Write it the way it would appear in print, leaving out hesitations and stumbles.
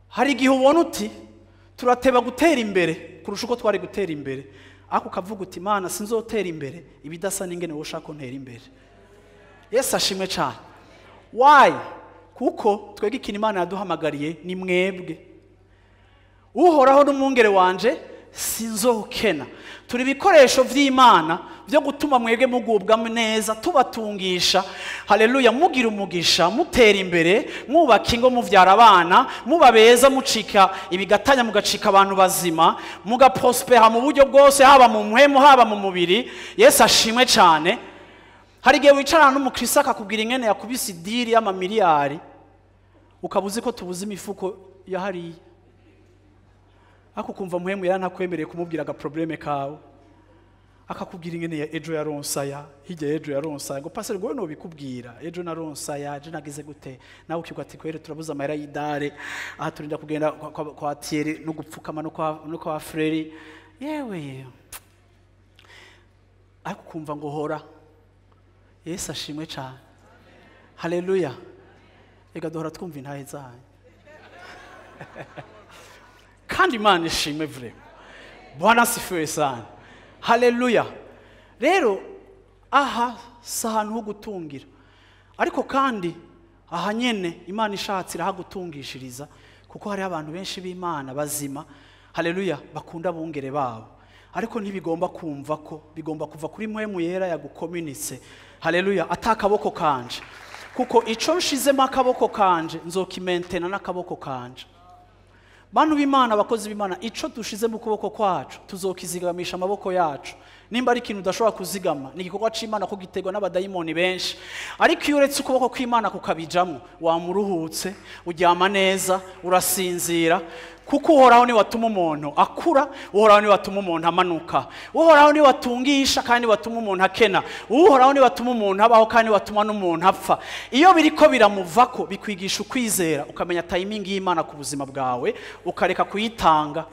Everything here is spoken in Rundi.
Hari igihe ubona uti turateba gutera imbere kurusha uko twari gutera imbere, ariko ukavuga uti Imana sinzotera imbere ibidasa n'ingene wowe ushaka ko ntera imbere. Yesu ashimwe cyane. Why? Kuko twebwe ikintu Imana yaduhamagariye ni mwebwe. Uhoraho n'umwungere wanje sinzokena. Turi ibikoresho vy'Imana byo gutuma mwebwe mugubwa neza, tubatungisha. Haleluya, mugira umugisha, mutera imbere, mwubaka ingo, muvyara abana, muba beza, mucika ibigatanya, mugacika abantu bazima, mugaprospera mu buryo bwose, haba mu mpwemu, haba mu mubiri. Yesu ashimwe cyane. Hari igihe wicarana n'umukristo akakubwira ingene yakubise idiri y'amamiliyari, ukaba uzi ko tubuze imifuko ya hariya, ariko ukumva muhemu yarantakwemereye kumubwira agaprobleme kawe, akakubwira ingene ya ejo yaronsaya, hirya ejo yaronsaya, ngo pastor ngo nobikubwira ejo naronsaya, ejo nagize gute, nawe ukibwa ati kwere turabuze amahera y'idare, aha turinda kugenda kwa Thierry no gupfukama no kwa Freri, yewe. Ariko ukumva ngo hora. Yesu ashimwe cyane. Haleluya. Ega duhora twumva intahe zanyu. Kandi Imana ishimwe vraiment. Bwana asifiwe sana. Haleluya. Rero aha si ahantu ho gutungira, ariko kandi aha nyene Imana ishatse irahagutungishiriza, kuko hari abantu benshi b'Imana bazima, haleluya, bakunda bungere babo, ariko ntibigomba kumva ko bigomba kuva kuri mpwemu yera yagukominitse. Haleluya, atakaboko kanje, kuko ico nshizemo akaboko kanje nzokimentena n'akaboko kanje. Bantu b'Imana, abakozi b'Imana, ico dushize mu kuboko kwacu tuzokizigamisha amaboko yacu. Nimba ari ikintu udashobora kuzigama, ni igikorwa c'Imana ko gitegwa n'abadayimoni benshi, ariko iyo uretse ukuboko kw'Imana kukabijamwo, wamuruhutse, uryama neza, urasinzira, kuko Uhoraho niwe atuma umuntu akura, Uhoraho niwe atuma umuntu amanuka, Uhoraho niwe atungisha kandi niwe atuma umuntu akena, Uhoraho niwe atuma umuntu abaho kandi niwe atuma n'umuntu apfa. Iyo biriko biramuvako, bikwigisha ukwizera, ukamenya timing y'Imana ku buzima bwawe, ukareka kuyitanga.